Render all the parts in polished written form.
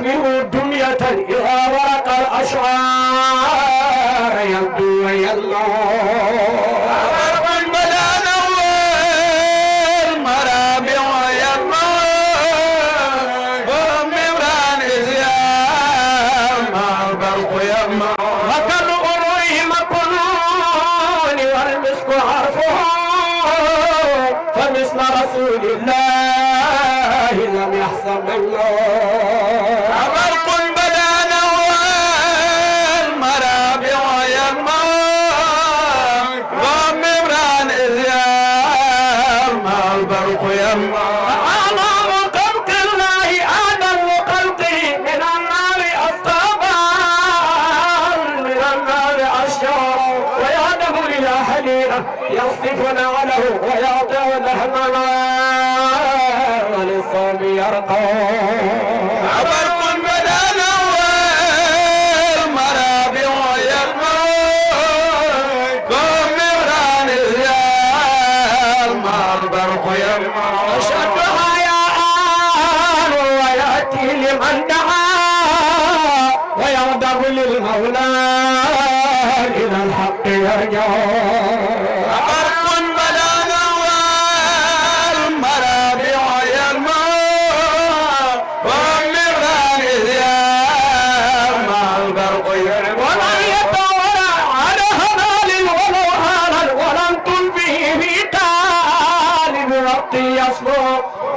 يصبح دنيا إذا ورق الأشعار يبدو ويلمع رسول الله لم يحصل منه برق بدا نوى المرابع يلمع ومبران إذ يلمع البرق يلمع أعظم خلق الله آدم خلقه من النار أصطابا من النار أشجار ويعدم إلى حليله يصطفون له ويعطي لهمنا وللصوم يرقى برق بدا نوى المرابع يلمع ومبران إذ يلمع البرق يلمع أشد حياء ويأتي لمن دعا ويغضب للمولى إلى الحق يرجع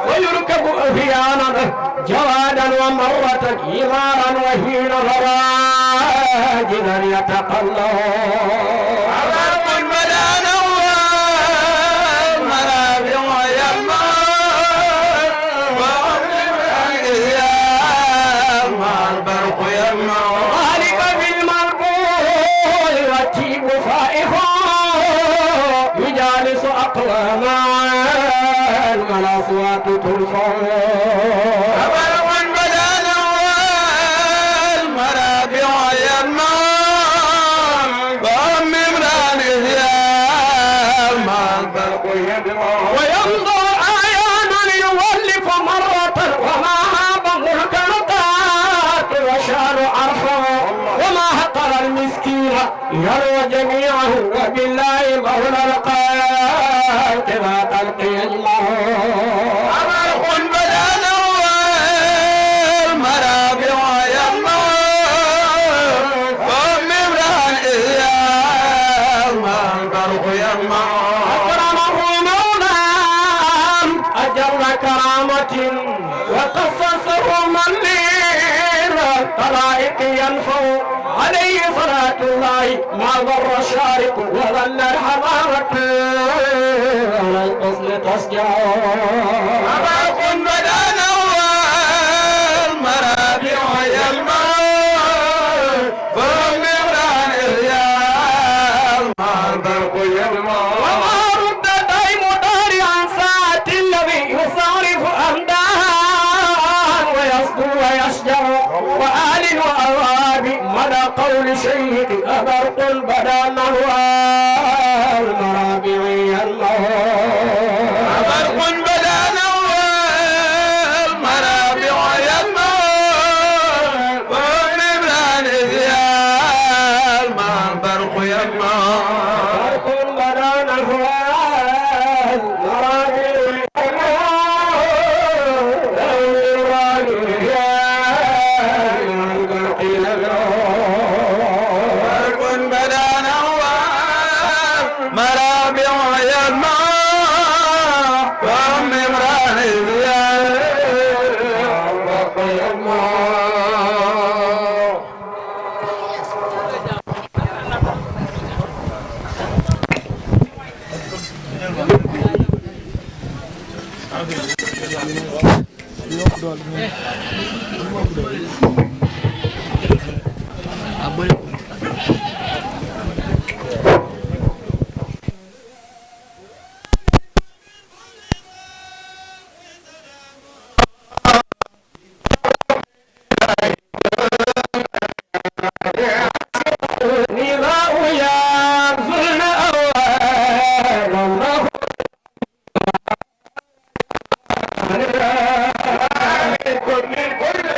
ويركب أحيانا جوادا ومرة إمارا وحين راجلا يتقلب برق بدا نوى المرابع يلمع البرق يلمع ذلك بالمربوع والتيب فائح يجالس أقواما والأصوات ترفع برق بدا نوى المرابع يلمع ومبران إذ يلمع البرق يلمع وينظر أعيانا يولف مرة وما هاب الكرقات وشار عرفه وما هقر المسكين يروى جميعه وبالله مولى القائد ما تلقي الله برق بدا نوى المرابع يلمع ومبران إذ يلمع البرق يلمع أكرمه مولاه أجر كرامة وقصصه من ليل الطرائق ينفو عليه صلاة الله ما ضر شارق وظل الحضارة على القصد تسجع برق بدا نوى المرابع يلمع ومبران إذ يلمع البرق يلمع وما رد دائم ضارعا ساعة الذي يصارف أمداه ويصدو ويشجع وآل وأواب مدى قول شيخ برق بدا نوى المرابع يلمع برق بدا نوى المرابع يلمع ومبران إذ يلمع البرق يلمع برق بدا نوى المرابع من كل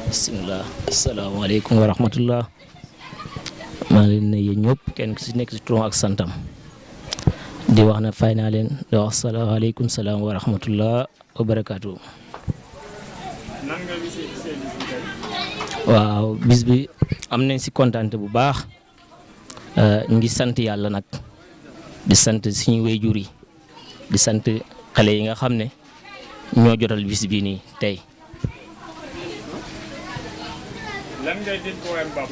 bismillah asalaamaaleykum wa rahmatullah maa ngi leen ne yéen ñëpp kenn ku si nekk si turam ak santam di wax ne fay naa leen di wax salaamaaleykum salaam wa rahmatullah wa barakaatu. waaw bis bi am nañ si kontaante bu baax ngi sant yàlla nag di sant suñu waajur yi di sant xale yi nga xam ne ñoo jotal bis bii nii tey. lan ngay dénk waa Mbam.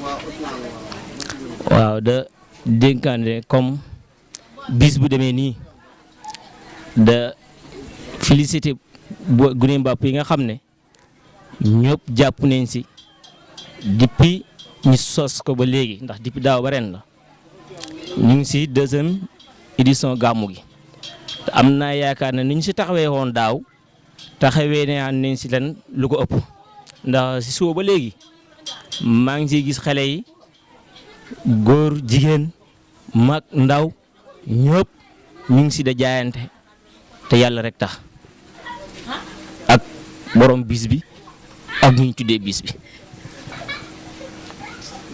waaw da dénkaane comme bis bu demee nii da félicité gune Mbàpp yi nga xam ne ñëpp jàpp nañ si depuis ñu sos ko ba léegi ndax depuis daaw ba ren la ñu ngi si 2e édition gàmmu gi te am naa yaakaar ne ni ñu si taxawee woon daaw taxawee nañ si leen lu ko ëpp ndax si suba ba léegi maa ngi siy gis xale yi góor jigéen mag ndaw ñëpp ñu ngi si da jaayante te yàlla rek tax ak borom bis bi ak ñu tuddee bis bi.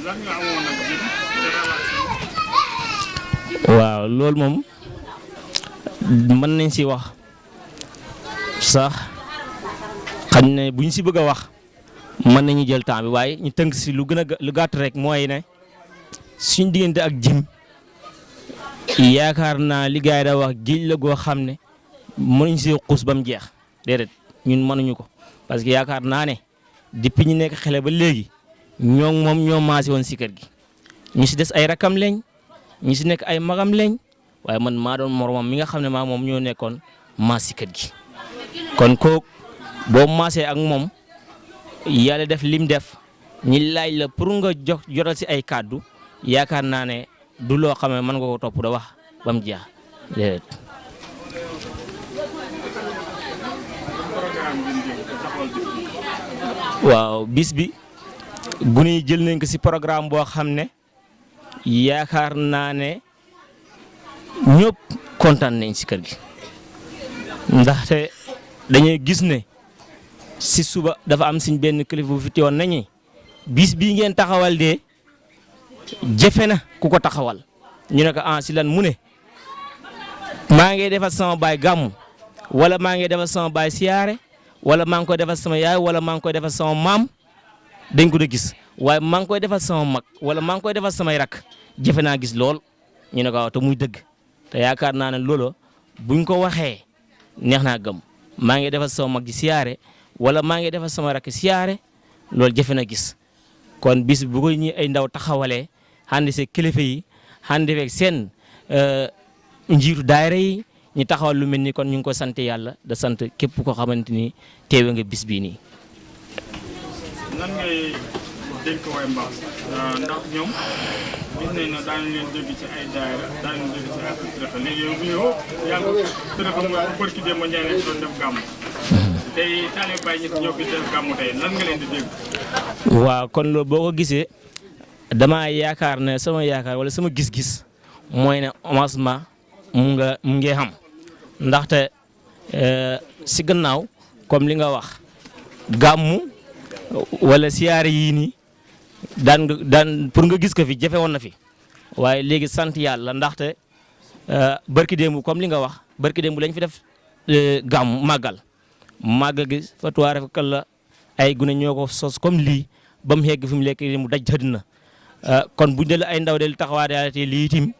lan nga amoon ak Jim ci relation. waaw loolu moom mën nañ si wax sax xañ ne buñ si bëgg a wax mën nañu jël temps bi waaye ñu tënk si lu gën a lu gàtt rek mooy ne suñ diggante ak Jim yaakaar naa li gars yi da wax géej la goo xam ne mënuñ si xuus ba mu jeex déedéet ñun mënuñu ko parce que yaakaar naa ne depuis ñu nekk xale ba léegi moom ñoo maase woon si kër gi ñu si des ay rakam lañ ñu si nekk ay magam lañ waaye man maa doon moromam mi nga xam ne maa moom ñoo nekkoon maas si kër gi kon kooku boo maasee ak moom yàlla def lim def ñi laaj la pour nga jotal si ay kàddu yaakaar naa ne du loo xam ne mën nga ko topp da wax ba mu jeex déedéet. waaw bis bi gune yi jël nañ ko si programme boo xam ne yaakaar naa ne ñëpp kontaan nañ si kër gi ndaxte dañuy gis ne si suba dafa am suñ benn kilifa bu fi teewoon nañu bis bii ngeen taxawal de jafe na ku ko taxawal ñu ne ko si lan mu ne maa ngi defal sama baay gàmmu wala maa ngi defal sama baay siyaare wala maa ngi koy defal sama yaay wala maa ngi koy defal sama maam dañ ko da gis waaye maa ngi koy defal sama mag wala maa ngi koy defal samay rak jafe naa gis lool ñu ne ko waaw te muy dëgg te yaakaar naa ne loolu buñ ko waxee neex naa gëm maa ngi defal sama mag ji siyaare wala maa ngi defal sama rak siyaare loolu jafe na gis kon bis bu ko ñi ay ndaw taxawalee ànd see kilifa yi ànd feeg seen njiitu daayira yi ñu taxawal lu mel ni kon ñu ngi ko sant yàlla da sant képp ko xamante ni teewe nga bis bii nii. nan ngay dénk waa Mbam ndax ñoom gis nañ ne daañu leen dégg ci ay daayira daañu leen dégg ci ay tërëfa léegi yow bu ñëw yàlla tërëfa nga bu barki démb Ndiaye lañ doon def gàmmu tey Taliou Baye ñi ñoo fi def gàmmu tey lan nga leen di dégg. waaw kon loolu boo ko gisee damaa yaakaar ne sama yaakaar wala sama gis-gis mooy ne avancement mu ngi xam ndaxte si gannaaw comme li nga wax gàmmu wala siyaare yii nii daan pour nga gis ko fi jafe woon na fi waaye léegi sant yàlla ndaxte barki démb comme li nga wax barki démb lañ fi def gàmmu màggal gi fa tuwaare fa kala ay gune ñoo ko sos comme lii ba mu yegg fi mu lekk mu daj xëdd na kon bu ñu ay ndaw del taxawaate lii itam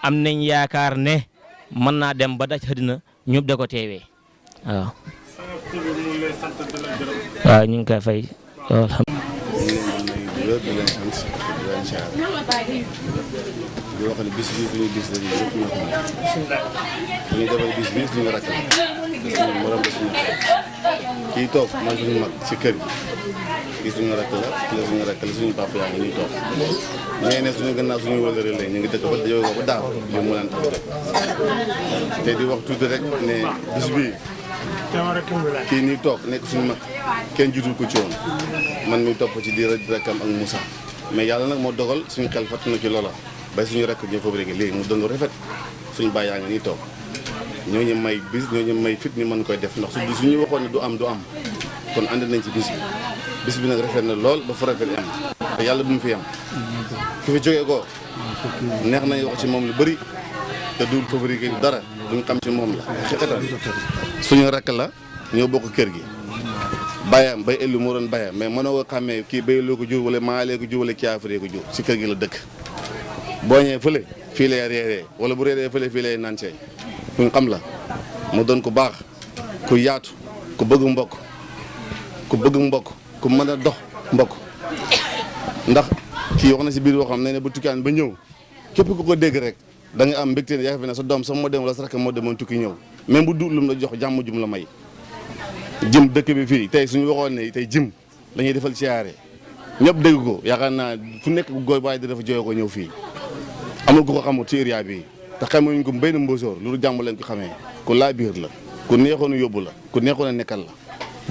am nañ yaakaar ne mën naa dem ba daj xëdd na ñëpp da ko teewee waaw. waaw ñu ngi koy fay di wax ne bis bii suñu bis la ñu ñëpp ñoo ko moom suñu defal bis bii suñu rakk la suñu morom la suñu kii toog mooy suñu mag ci kër gi kii suñu rakk la kii la suñu rakk la suñu papa yaa ngi ñuy toog ñee ne suñu gannaaw suñu wëlëre lañ ñu ngi dëkk ba jóge ko ba daaw bi mu leen tax te di wax tuuti rek ne bis bii kii nii toog nekk suñu mag kenn jiitul ko ci woon man mi topp ci di rakkam ak Moussa mais yàlla nag moo dogal suñu xel fàtt na ci loola bay suñu rakk ñoo fabriqué léegi mu doon rafet suñu baay yaa ngi nii toog ñooñu may bis ñooñu may fit ni mën koy def ndax suñu waxoon ne du am kon ànd nañ ci bis bi nag rafet na lool ba fa rafet am te yàlla bu mu fi am ku fi jógee ko neex nañ wax ci moom lu bëri te du fabriqué dara duñ xam ci moom la xeqatal suñu rakk la ñoo bokk kër gi bayam bay ëllu moo doon bayam mais mënoo ko xàmmee kii béyloo ko jur wala maalee ko jur wala kiyaafuree ko jur si kër gi la dëkk boo ñëwee fële fii lay reeree wala bu reeree fële fii lay nancee kuñ xam la mu doon ku baax ku yaatu ku bëgg mbokk ku mën a dox mbokk ndax kii wax na si biir waxam ne bu tukkaan ba ñëw képp ku ko dégg rek da nga am mbégte ne yaa fi ne sa doom sax moo dem wala sa rakk moo demoon tukki ñëw même bu du lum la jox jàmm jum la may jëm dëkk bi fii tey suñu waxoon ne tey jëm dañuy defal siyaare ñëpp dégg ko yaakaar naa fu nekk góor baay dafa jooyoo ko ñëw fii amul ku ko xamul ci area bi te xamuñ ko mbéy na mbóosóor loolu jàmm lañ ko xamee ku laa biir la ku neexoon a yóbbu la ku neexoon a nekkal la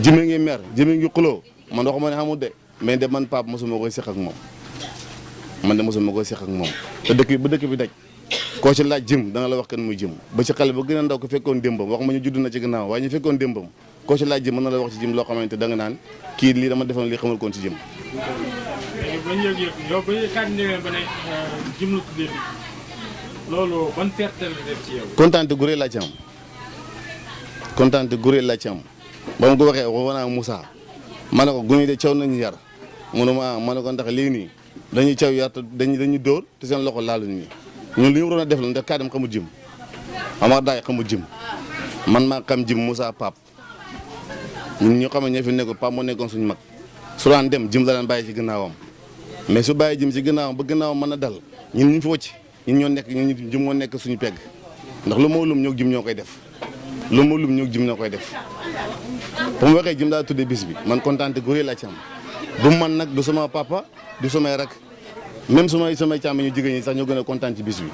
jëme ngi mer jëme ngi xuloo man waxuma ne xamul de mais de man Pape mosuma koy seq ak moom te dëkk bi daj koo ci laaj jëm dana la wax kan muy jëm ba ci xale ba gën a ndaw ko fekkoon démbam wax ma ñu judd na ci gannaaw waaye ñu fekkoon démbam koo ci laaj jëm mën na la wax ci jëm loo xamante da nga naan kii lii dama defoon lii xamul koon ci jëm. yow ba kat ngeen ba ne jëm la tuddee loolu ban fierté la def ci yow. kontaan gu rëy laa ci am ba ma ko waxee wanaa Moussa ma ne ko gune de caw nañu yar munuma ma ne ko ndax lii nii dañuy caw yar te dañuy dóor te seen loxo laaluñu nii ñun li ñu waroon a def la ndax kaadam xamul jëm Amar Daay xamul jëm man maa xam jëm Moussa Pape ñun ñoo xam ne ñoo fi nekkoon Pape moo nekkoon suñu mag su daan dem jëm la daan bàyyi ci gannaawam mais su bàyyi jëm ci gannaawam ba gannaawam mën a dal ñun ñu fi wëcc ñun ñoo nekk ñun jëm moo nekk suñu pegg ndax lu ma lum ñoo jëm ñoo koy def ba mu waxee jëm daal tuddee bis bi man kontaan gu rëy laa ci am du man nag du sama papa du samay rak même samay càmm ñu jigéen ñi sax ñoo gën a kontaan ci bis bi.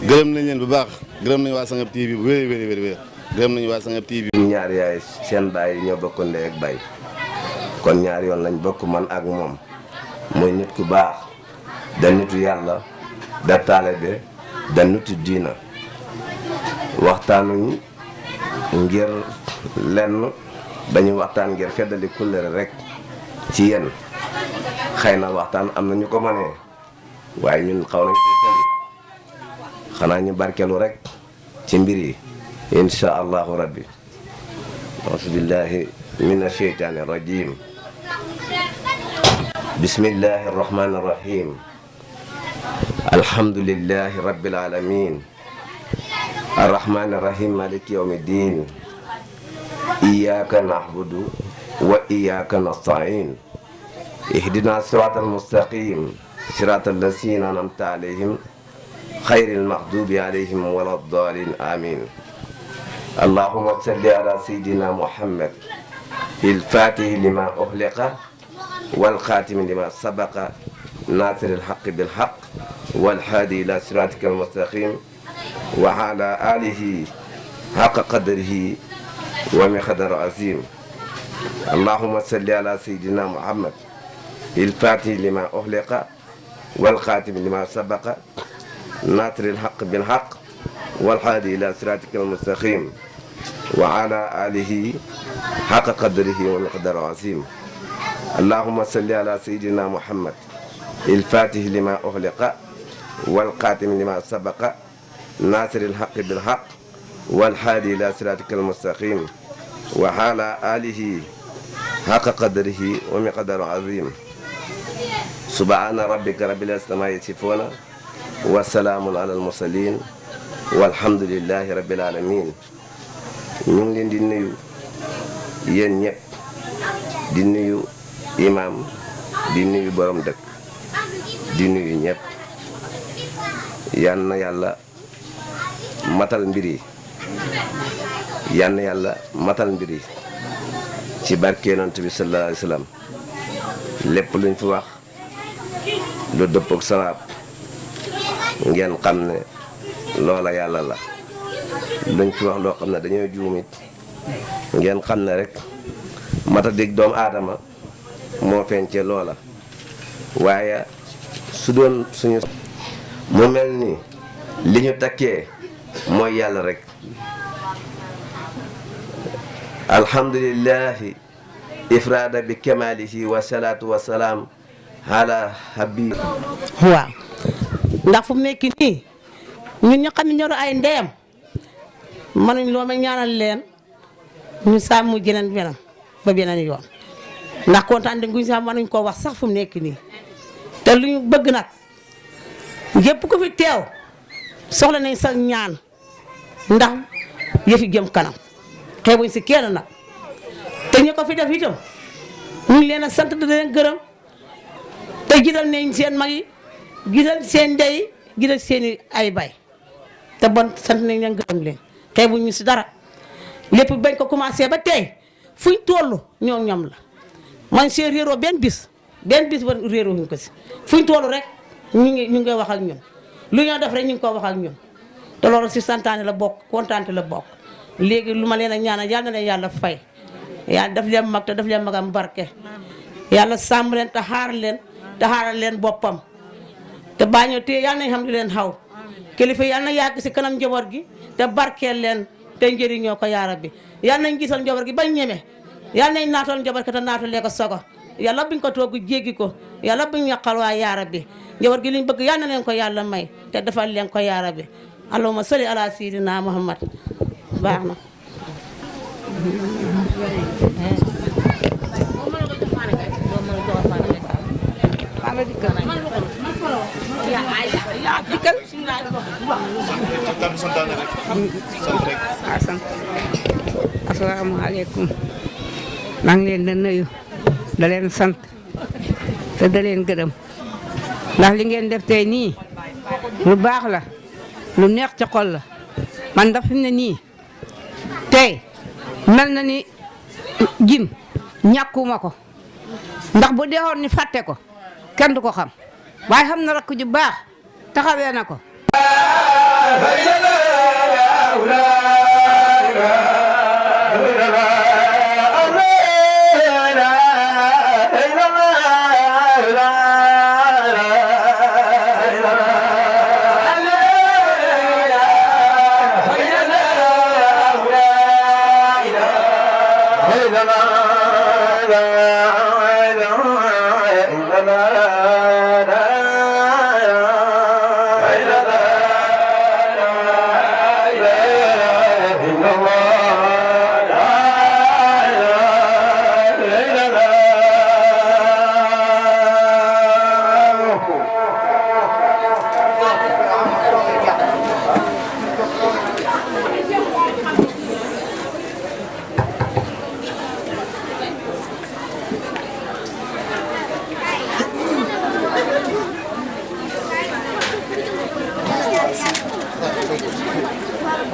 gërëm nañ leen bu baax gërëm nañ waa Sangab TV bu wér gërëm nañu waa Sangab TV. ñaar yaay seen baay ñoo bokk ndey ak baay kon ñaar yoon lañ bokk man ak moom muy nit ku baax da nitu yàlla da taalibe da nitu diina waxtaanuñ ngir lenn dañuy waxtaan ngir feddali kullere rek ci yéen xëy na waxtaan am na ñu ko mënee waaye ñun xaw nañ ko xanaa ñu barkelu rek ci mbir yi insha allahu rabbi auzu billahi min asheytaani rajim bismillahi arrahmani arrahim alhamdulillahi rabbil alamin arrahmani arrahim maliki yawmi ddin iyyaka na'budu wa iyyaka nasta'in ihdina siratal mustaqim siratal lazina an'amta alayhim xayril maxdubi alayhim wala ddaalin amin allahumma salli ala sayyidina muhammad il fatihi lima uxliqa wal xaatimi lima sabaqa nasiril xaqi bil xaq wal haadi ila siratika al mustaqim wa ala alihi xaqa qadrihi wa miqdaar azim allahumma salli ala sayyidina muhammad il fatihi lima uxliqa wal xaatimi lima sabaqa nasiril xaq bil xaq wal haadi ila siratika al mustaqim wa ala alihi xaqa qadrihi wa miqdaar azim allahumma salli ala sayyidina muhammad il fatihi lima uxliqa wal xaatimi lima sabaqa nasiril xaqi bil xaq wal haadi ila siratika al mustaqim wa ala alihi xaqa qadrihi wa miqdaar azim subhana rabbika rabbil izzati amma yasifuna wa salaamun ala al mursalin walhamdulillahi rabbil alamin ñu ngi leen di nuyu yéen ñëpp di nuyu imam di nuyu borom dëkk di nuyu ñëpp yal na yàlla matal mbir yi yal na yàlla matal mbir yi ci barke Yonent bi sallallahu alayhi wa sallam lépp luñ fi wax lu dëpp ak sawaab ngeen xam ne loola yàlla la luñ fi wax loo xam ne dañoo juumit ngeen xam ne rek mata dig doomu aadama moo feeñce loola waaye su doon suñu mu mel ni li ñu takkee mooy yàlla rek alhamdulillahi ifrada bi kamalihi wa salaatu wa salaam ala habib waaw ndax fu mu nekk nii ñun ñu xam ne ñoro ay ndeyam mënuñ loo ma ñaanal leen ñu sàmm jeneen beneen ba beneen yoon ndax kontaan de guñ sax mënuñ koo wax sax fu mu nekk nii te lu ñu bëgg nag yépp ku fi teew soxla nañ sa ñaan ndax yëfi jëm kanam xeebuñ si kenn nag te ñu ko fi def itam ñu ngi leen a sant di leen gërëm te gisal nañ seen mag yi gisal seen ndey gisal seen i ay bay te bon sant nañ leen gërëm leen xeebuñ ñu si dara lépp bañ ko commencé ba tey fuñ toll ñoom la man see réeroo benn bis ba réeroo ñu ko si fuñ toll rek ñu ngi wax ak ñun lu ñoo def rek ñu ngi ko wax ak ñun te loolu si santaane la bokk kontaante la bokk léegi lu ma leen a ñaanal yal na leen yàlla fay yàlla daf leen mag te daf leen magam barke yàlla sàmm leen te xaaral leen boppam te bàññoo te yal nañ xam di leen xaw kilifa yal na yàgg si kanam njaboot gi te barkeel leen te njëriñoo ko yaara bi yal nañ gisal njaboot gi bañ ñeme yal nañ naatoon njaboot gi te naatalee ko sogo yàlla buñ ko toog jéggi ko yàlla buñ ñaqal waa yaara bi njaboot gi liñ bëgg yal na leen ko yàlla may te defal leen ko yaara bi allahumma salli ala sayyidina muhammad baax na asalaamaaleykum maa ngi leen di nuyu da leen sant te da leen gërëm ndax li ngeen def tey nii lu baax la lu neex ci xol la man ndax fi mu ne nii tey mel na ni jin ñàkkuma ko ndax bu deewoon ni fàtte ko kenn du ko xam waaye xam na rakk ju baax taxawee na ko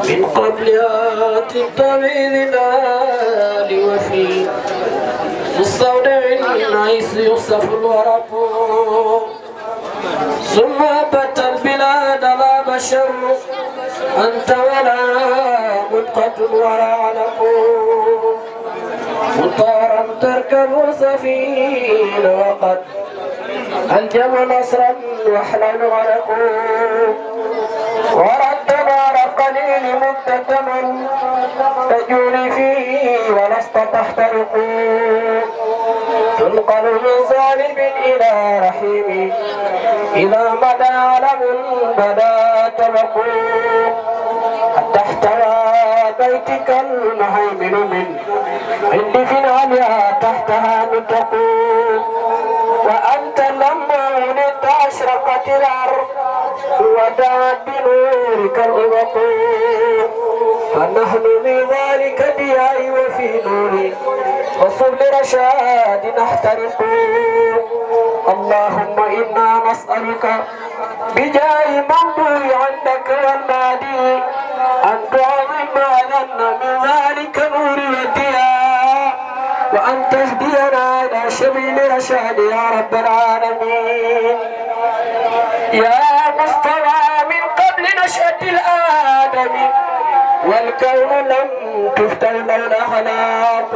من قبلها طويل الآل وفي مستودع حيث يصف الورق ثم بت البلاد لا بشر أنت ولا مدقة ولا علق مطارا تركب سفينة وقد أنجم نصرا وحلا غرق ورد نار القليل مكتتما تجول فيه ولست تحترق تنقل من ظالم إلى رحيم إذا مدى علم بدا تبق حتى احتوى بيتك المهيمن من عند في العليا تحتها نطق وأنت لما ولدت أشرقت الأرض ودعت بنورك الأبق فنحن بذلك دياء وفي نوري وصبل رشاد نحترق اللهم إنا نسألك بجاه موضوع عندك والنادي أن تعظم لنا من ذلك نور والدياء وأن تهدينا إلى سبيل رشاد يا رب العالمين يا مصطفى من قبل نشأة الآدم والكون لم تفتن الأخلاق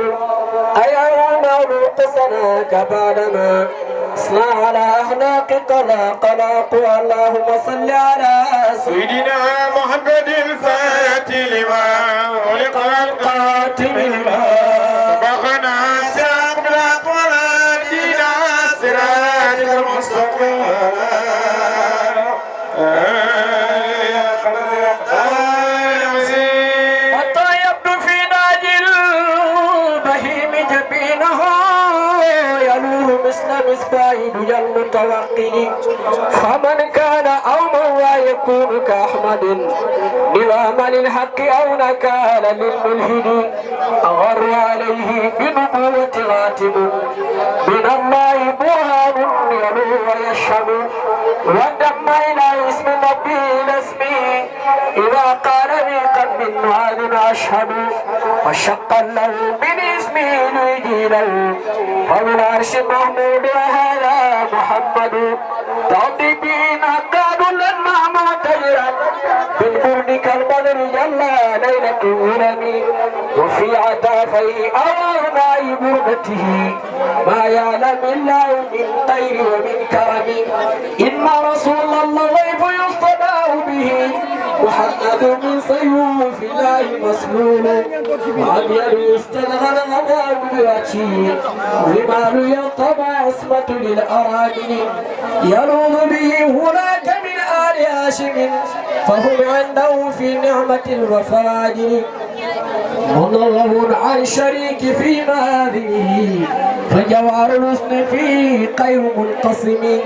أيرون روقصناك بعدما اصنع على أخلاقك لا قلاق اللهم صل على سيدنا محمد الفاتح لما ولق القاتم لما سبقنا ساق الأقوال دينا الصراط المستقيم حتى يبدو في ناج البهيم جبينه يلوه مثل مصباح دجى المتوقد فمن كان أو من لا يكون كأحمد نظام للحق أو نكال للملحد أغر عليه بنبوة غاتب من الله برهان يلو ويشهد ودم إلى اسم نبي اسمي إذا قال لي قد من هذا أشهد وشق له من اسمه ليجي له ومن عرش محمود وهذا محمد تعطي به نقاد لما معتجرا بالبرد كالبدر جلى ليلة الغرم وفي عتافيه أوارنا بردته ما يعلم الله من خير ومن كرم إن رسول الله غيب يصطدى به محمد من سيوف الله مسلول وأبيض يستدغل الغضب بوجهه رمال يطبع عصمة للأرامل يلوذ به هناك من آل هاشم فهم عنده في نعمة الوفادل منظم عن شريك في ماذنه فجوار الحسن فيه خير منقسم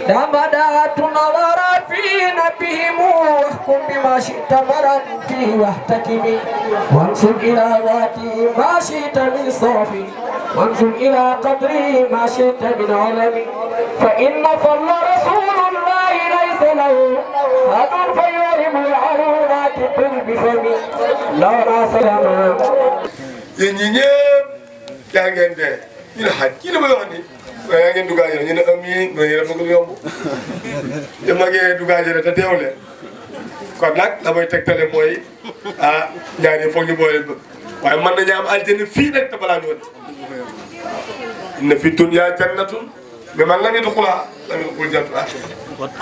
دمدات نظر في نبهم واحكم بما شئت مرا فيه واحتكم وانصر إلى ذاته ما شئت من صرف وانصر إلى قدره ما شئت من علم فإن فضل رسول الله ليس له هد فيورم العروضات بفم لا سلام yéen ñi ñëpp yaa ngeen dee ñu ne xaj kii la may wax ni waaye yaa ngeen duggaajere ñu ne amiin mooy yéen a bëgg lu yomb ñu magee duggaajere te teew leen kon nag la may tegtale mooy ah ñaar yi foog ñu boole bëgg waaye mën nañu am aljana fii nag te balaa ñu wët inna fi dunya jannatun mais man la ngeen di xulaa la ngeen xul jannatu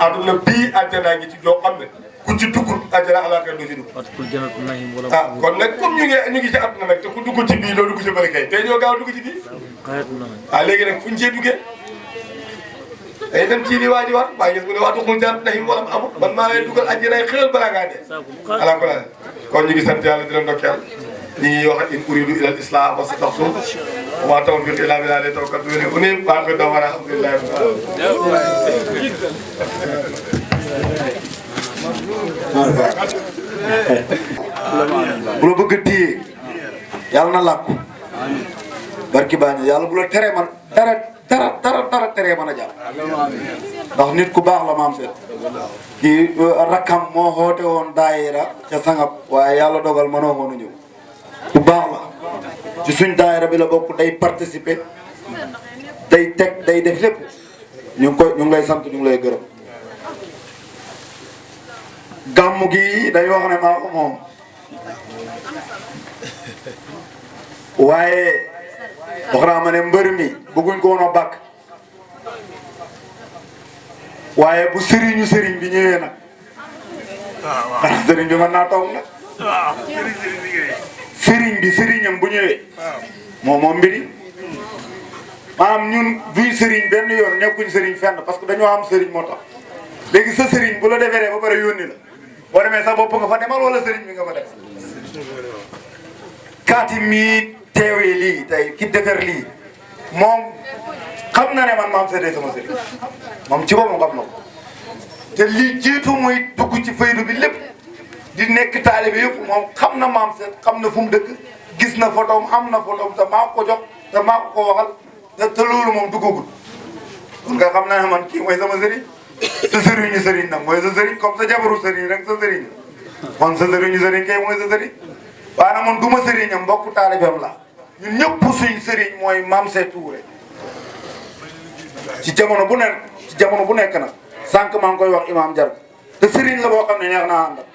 àdduna bii aljana ngi ci joo xam ne ku ci duggul àjjana alaaka du ci dugg ah kon nag comme ñu ngi ci àdduna nag te ku dugg ci bii doo dugg ci bëri kay te ñoo gaaw dugg ci bii ah léegi nag fu ñu cee duggee day dem ci li waa ji war baa gis mu ne waxtu xul jannatu nahim wala amul man maa lay dugal àjjana ay xéwal balaa ngaa dee ala ko la kon ñu ngi sant yàlla di la ndokkeel ñi ngi wax in uridu ila al islam wa sataxtu wa tawfiq ila billahi tawakkaltu wa ilayhi unib wa akhiru da'wana alhamdulillahi bu la bëgg a téye yàlla na làkku barki baa ñi yàlla bu la teree man dara teree mën a jàpp ndax nit ku baax la maam seet kii rakkam moo xoote woon daayira ca sangab waaye yàlla dogal mënoo woon a ñëw ku baax la ci suñ daayira bi la bokk day participer day teg day def lépp ñu ngi lay sant ñu ngi lay gërëm gàmmu gi day wax ne maa ko moom waaye wax naa ma ne mbër mi bëgguñ ko woon a bàkk waaye bu sëriñ bi ñëwee nag xanaa sëriñ bi mën naa toog nag sëriñam bu ñëwee moom mbiri maanaam ñun duy sëriñ benn yoon nekkuñ sëriñ fenn parce que dañoo am sëriñ moo tax léegi sa sëriñ bu la deferee ba pare yónni la boo demee sa bopp nga fa demal wala sëriñ bi nga fa def kaati mii teewee lii tey ki defer lii moom xam na ne man maam seetee sama sëriñ moom ci boppam xam na ko te lii jiitu muy dugg ci faydu bi lépp di nekk taalibe yëpp moom xam na maam seet xam na fu mu dëkk gis na photoom am na photoom te maa ko jox te maa ko waxal te loolu moom duggagul kon nga xam naa ne man kii mooy sama sëriñ sa sëriñu sëriñ nag mooy sa sëriñ comme sa jabaru sëriñ rek sa sëriñ man sa sëriñu sëriñ kay mooy sa sëriñ waaye nag man du ma sëriñam mbokku taalibeem la ñun ñëpp suñ sëriñ mooy Mame Seck Touré ci jamono bu nekk nag sànq maa ngi koy wax imam Jar te sëriñ la boo xam ne neex naa àndal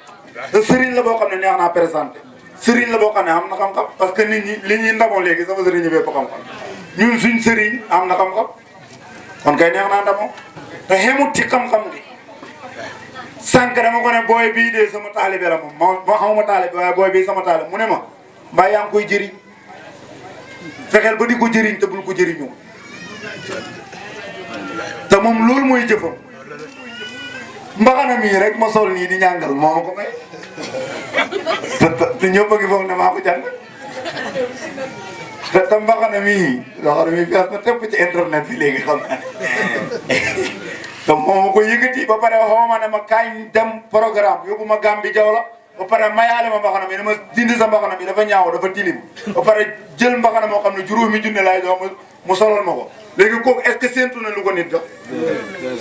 te sëriñ la boo xam ne neex naa présenté sëriñ la boo xam ne am na xam-xam parce que nit ñi li ñuy ndamoo léegi sama sëriñ yi bépp xam-xam ñun suñ sëriñ am na xam-xam kon kay neex naa ndamoo te xemut ci xam-xam gi sànq dama ko ne booy bii de sama taalibe la moom moo xamuma taalibe waaye booy bii sama taalibe mu ne ma mbaa yaa ngi koy jëriñ fexeel ba di ko jëriñ te bul ko jëriñoo te moom loolu mooy jëfam mbaxana mii rek ma sol nii di ñàngal moo ma ko may te ñëpp a ngi foog ne maa ko jàng te mbaxana mii fees na tepp ci internet bi léegi xam naa te moom ma ko yëkkati ba pare xoo ma ne ma kaay dem programme yóbbu ma Gàmbi jaw la ba pare mayaale ma mbaxana mi dama dindi sa mbaxana mi dafa ñaaw dafa tilim ba pare jël mbaxana moo xam ne juróomi junne laay jox mu solal ma ko léegi kooku est-ce que séentu na lu ko nit jox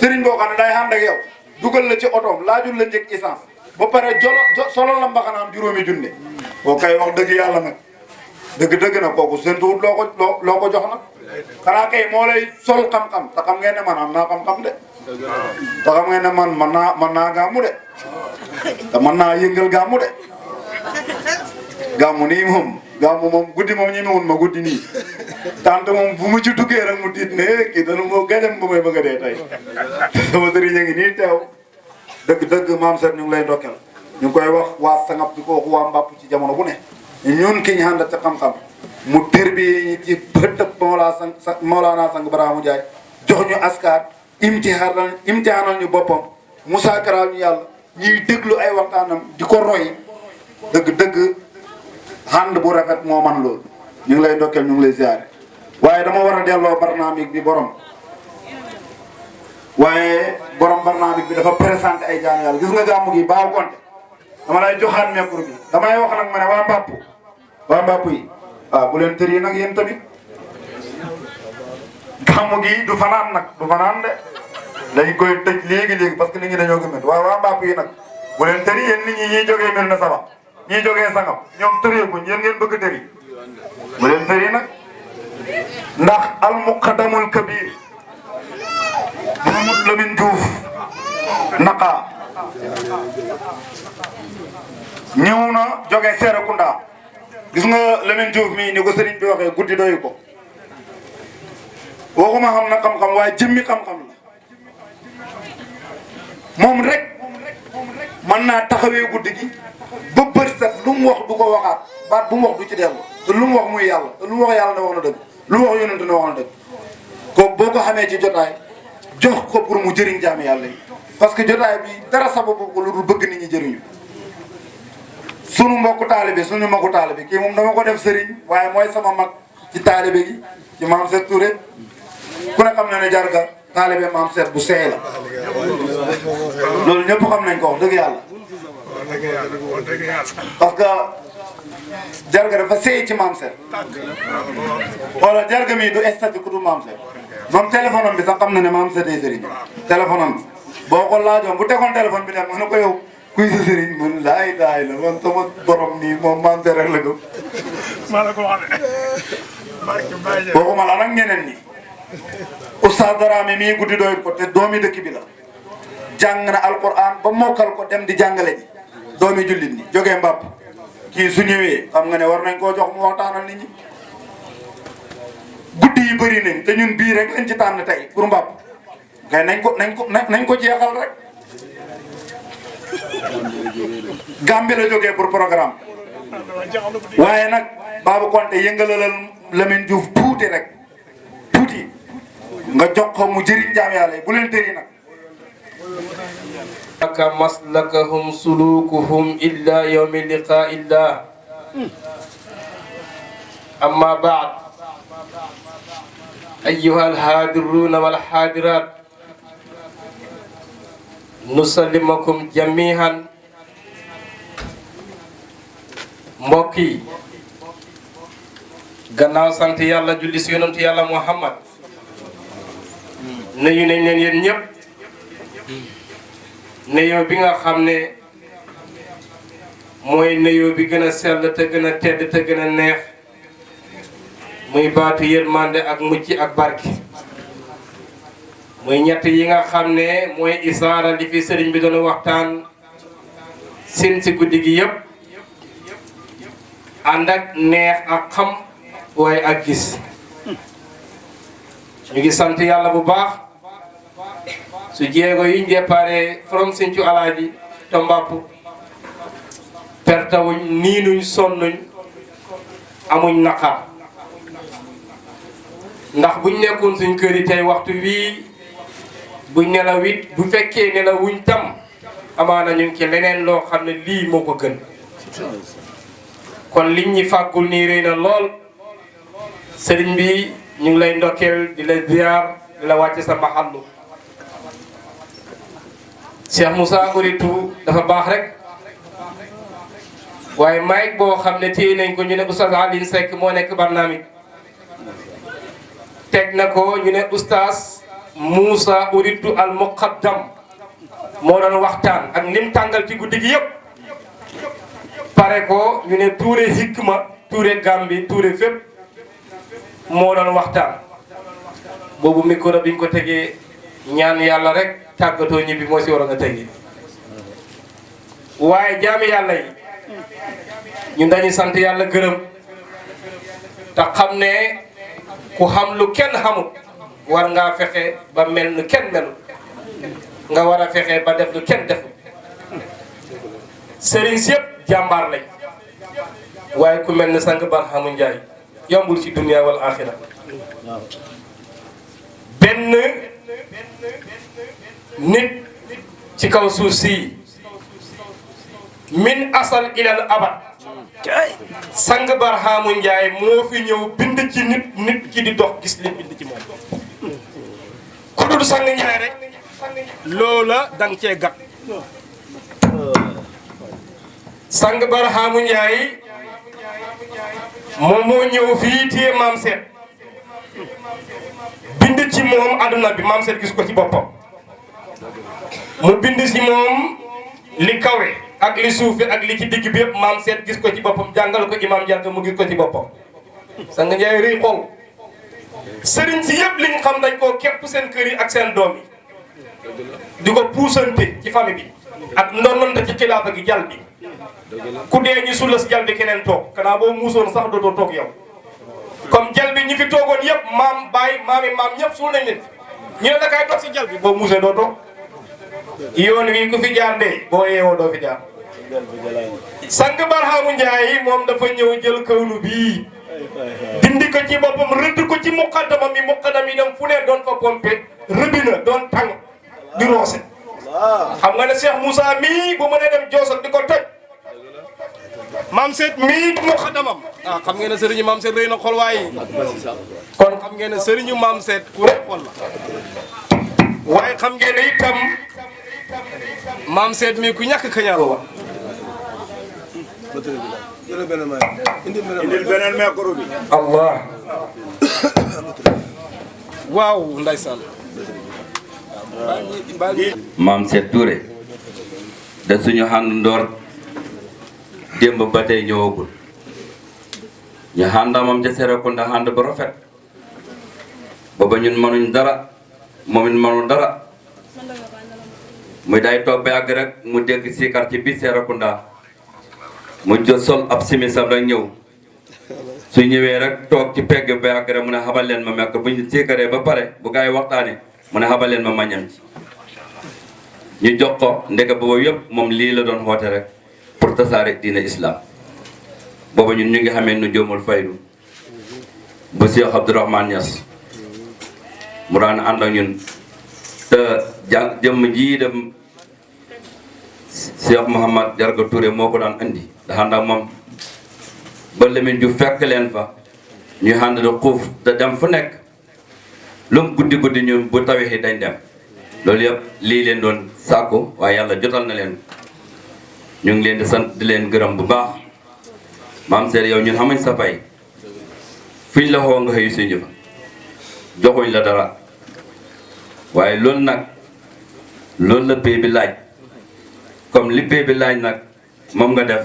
sëriñ boo xam ne day ànd ak yow dugal la ci otoom laajul la njëg essence ba pare solal la mbaxanaam juróomi junne boo kay wax dëgg yàlla nag dëgg-dëgg nag kooku séentuwut loo ko jox nag xanaa kay moo lay sol xam-xam te xam ngeen ne man am naa xam-xam de te xam ngeen ne man man naa gàmmu de te mën naa yëngal gàmmu de gàmmu nii moom guddi moom ñi ma guddi nii tante moom bu mu ci duggee rek mu tiit ne kii dana moo gajam ba may bëgg a dee tey sama sëriñ a ngi nii teew dëgg maam seet ñu ngi lay ndokkeel ñu ngi koy wax waa sangap di ko wax waa mbàpp ci jamono bu ne ñun ki ñu ànd ci xam-xam mu tër bi ci bëtëb Mawlaana Sang Baraamu Jaay jox ñu askar imtihaanal ñu boppam Moussa Karaal ñu yàlla ñuy déglu ay waxtaanam di ko roy dëgg ànd bu rafet moo man loolu ñu ngi lay ndokkeel ñu ngi lay ziare waaye dama war a delloo barnaamik bi borom barnaamik bi dafa présenté ay jaam yàlla gis nga gàmmu gi baaw konte dama lay joxaat micro bi damay wax nag ma ne waa mbàpp yi waaw bu leen tëri nag yéen tamit gàmmu gi du fanaan de dañ koy tëj léegi parce que nit ñi dañoo gëmët waaw waa mbàpp yi nag bu leen tëri yéen nit ñi ñiy jógee mel na saba ñiy jógee sangam ñoom tëreeguñ yéen ngeen bëgg tëri bu leen tëri nag ndax al muqaddamul kabir Mamadou Lamine Diouf naqa ñëw na jógee Serekunda gis nga Lamine Diouf mii ni ko sëriñ bi waxee guddi doyu ko waxuma xam na xam-xam waaye jëmmi xam-xam la moom rek mën naa taxawee guddi gi ba bët set lu mu wax du ko waxaat baat bu mu wax du ci dellu te lu mu wax muy yàlla te lu mu wax yàlla ne wax na dëgg lu mu wax yonent ne wax na dëgg kooku boo ko xamee ci jotaay jox ko pour mu jëriñ jaami yàlla yi parce que jotaay bi dara sababu ko lu dul bëgg nit ñi jëriñu sunu mbokku taalibe suñu mbokku taalibe kii moom dama ko def sëriñ waaye mooy sama mag ci taalibe gi ci maam Seet Touré ku ne xam na ne Jarga taalibe maam Seet bu seey la loolu ñëpp xam nañ ko wax dëgg yàlla parce que Jarga dafa seey ci maam Seet wala Jarga mii du statut ku du maam Seet moom téléphone am bi sax xam na ne maam Seet ay sëriñ téléphone am bi boo ko laajoon bu tegoon téléphone bi dem mën na ko yow kuy sa sëriñ mun laay daay la man sama borom nii moom maam Seet rek la gëm maa la ko waxee waxuma la nag ñeneen ñi Oustaz Darame mii guddi doyut ko te doomi dëkk bi la jàng na alquran ba mokkal ko dem di jàngale ji doomi jullit ñi jógee mbàpp kii su ñëwee xam nga ne war nañ koo jox mu waxtaanal nit ñi guddi yi bëri nañ te ñun bii rek lañ ci tànn tey pour mbàpp kay nañ ko jeexal rek Gambie la jógee pour programme waaye nag Babou Konté yëngalalal Lamine Diouf tuuti rek tuuti nga jox ko mu jëriñ jaam yàlla yi bu leen tëri nag laka maslakahum sulukuhum illa yawmi liqa illah amma ba'd ayyuha alhadiruna walhadirat nusallimakum jamihan mbokk yi gannaaw sant yàlla julli si yonentu yàlla Muhammad nuyu nañ leen yéen ñëpp nuyoo bi nga xam ne mooy nuyoo bi gën a sell te gën a tedd te gën a neex muy baatu yërmande ak mucc ak barki muy ñett yi nga xam ne mooy isaara li fi sëriñ bi doon waxtaan seen si guddi gi yëpp ànd ak neex ak xam waaye ak gis ñu ngi sant yàlla bu baax su jéego yi ñu déparé from Sinthiou Alaaji Tombap pertawuñ niinuñ sonnuñ amuñ naqar ndax buñ nekkoon suñ kër yi tey waxtu wii buñ nelaw it bu fekkee nelawuñ tam amaana ñu ngi ci leneen loo xam ne lii moo ko gën kon liñ ñi fàggul nii rëy na lool sëriñ bi ñu ngi lay ndokkeel di la ziar di la wàcc sa maxallu Cheikh Moussa Ouritou dafa baax rek waaye mayit boo xam ne téye nañ ko ñu ne oustaz Alioune Seck moo nekk barnaamij teg na ko ñu ne oustaz Moussa Ouritou al muqaddam moo doon waxtaan ak lim tàngal ci guddi gi yëpp pare ko ñu ne Touré Hikma Touré Gambi Touré fépp moo doon waxtaan boobu micro bi ñu ko tegee ñaan yàlla rek tàggatoo ñibbi moo si waroon a tegi waaye jaami yàlla yi ñun dañuy sant yàlla gërëm te xam ne ku xam lu kenn xamut war ngaa fexe ba mel nu kenn melu nga war a fexe ba def lu kenn defu sëriñ si yëpp jàmbaar lañ waaye ku mel ni sang Barhamu Njaay yombul ci dunya wal axira benn nit ci kaw suuf si min asal ilal abad sang Barhamu Njaay moo fi ñëw bind ci nit ki di dox gis li bind ci moom ku dul sang Njaay rek loola dang cee gat sang Barhamu Njaay moom moo ñëw fii téye maam seet bind ci moom adduna bi maam seet gis ko ci boppam mu bind ci moom li kawe ak li suufe ak li ci digg bi yëpp maam seet gis ko ci boppam jàngal ko imam Jarga mu gis ko ci boppam sang Njaay rëy xol sëriñ si yëpp liñ xam dañ koo képp seen kër yi ak seen doom yi di ko puusante ci famille bi ak ndonnante ci xilaafa gi jal bi ku dee ñu sulla si jal bi keneen toog kanaa boo muusoon sax dootoo toog yow comme jal bi ñi fi toogoon yëpp maam baay maami maam ñëpp suul nañ leen ñu ne la kay toog si jal bi boo muusee doo toog yoon wi ku fi jaar dee boo yeewoo doo fi jaar sang Barhamu Njaay moom dafa ñëw jël kawnu bii dindi ko ci boppam rëdd ko ci muqaddamam yi dem fu ne doon fa pompe rëbina doon tàng di roose xam nga ne Cheikh Moussa mii bu mënee dem joosal di ko toj maam seet mii du muqaddamam xam ngeen ne sëriñu maam seet rëy na xol waaye kon xam ngeen ne sëriñu maam seet ku rëy xol la waaye xam ngeen ne itam maam seet mii ku ñàkk kañaar wa indil beneen micro bi. Allah waaw ndeysaan maam Seet Touré da suñu ànd ndoor démb ba tey ñëwagul ñu ànda moom ca Serekunda ànd ba rafet booba ñun mënuñ dara moom it mënu dara muy day toog ba yàgg rek mu dégg sikar ci biir Serekunda mu jot sol ab simisam rek ñëw su ñëwee rek toog ci pegg ba yàgg rek mu ne xabal leen ma mekk bu ñu sikaree ba pare bu gaa yi waxtaane mu ne xabal leen ma ñam ci ñu jox ko ndeke boobu yëpp moom lii la doon xoote rek pour tasaare diine islam boobu ñun ñu ngi xamee nu joomul faydu bu Cheikh Abdourahmane Niass mu daan ànd ak ñun te jëmm jii dem Cheikh Mouhamad Jarga Touré moo ko daan andi da ànd ak moom ba Lamine ju fekk leen fa ñu ànd da xuuf te dem fu nekk lu mu guddi guddi ñun bu tawee dañ dem loolu yëpp lii leen doon sàkku waaye yàlla jotal na leen ñu ngi leen di sant di leen gërëm bu baax maam seet yow ñun xamuñ sa fay fiñ la xoo nga xëyu suñu fa joxuñ la dara waaye loolu nag loolu la pay bi laaj comme li pay bi laaj nag moom nga def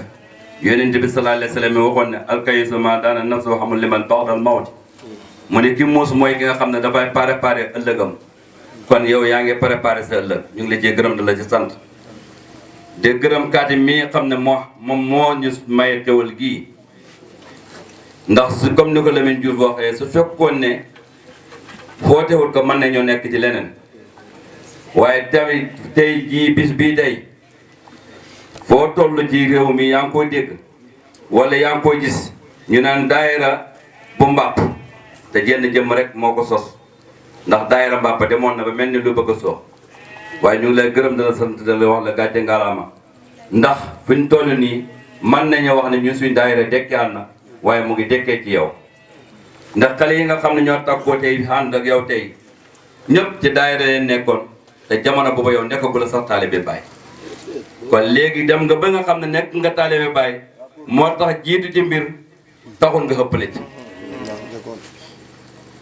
yonent bi sallallahu alayhi wa sallam waxoon ne alkayisu ma daana nafsu xamul liman ba'dal mawti mu ne ki muus mooy ki nga xam ne dafay préparé ëllëgam kon yow yaa ngi préparé sa ëllëg ñu ngi la cee gërëm da la ci sant de gërëm kaati mii xam ne moom moo ñu may xewal gii ndax su comme ni ko Lamine Diouf waxee su fekkoon ne xootewul ko mën nañoo nekk ci leneen waaye tamit tey jii bis bii tey foo toll ci réew mi yaa ngi koy dégg wala yaa ngi koy gis ñu naan daayira bu mbàpp te jenn jëmm rek moo ko sos ndax daayira mbàpp demoon na ba mel ni lu bëgg a soox waaye ñu ngi lay gërëm dala sant dala wax la gàcce ngalaama ndax fi ñu toll nii mën nañu wax ne ñun suñ daayira dekkiwaat na waaye mu ngi dekkee ci yow ndax xale yi nga xam ne ñoo takkoo tey ànd ak yow tey ñëpp ci daayira leen nekkoon te jamono booba yow nekkagul la sax taalibe baay kon léegi dem nga ba nga xam ne nekk nga taalibe baay moo tax jiitu ci mbir taxul nga xëppale ci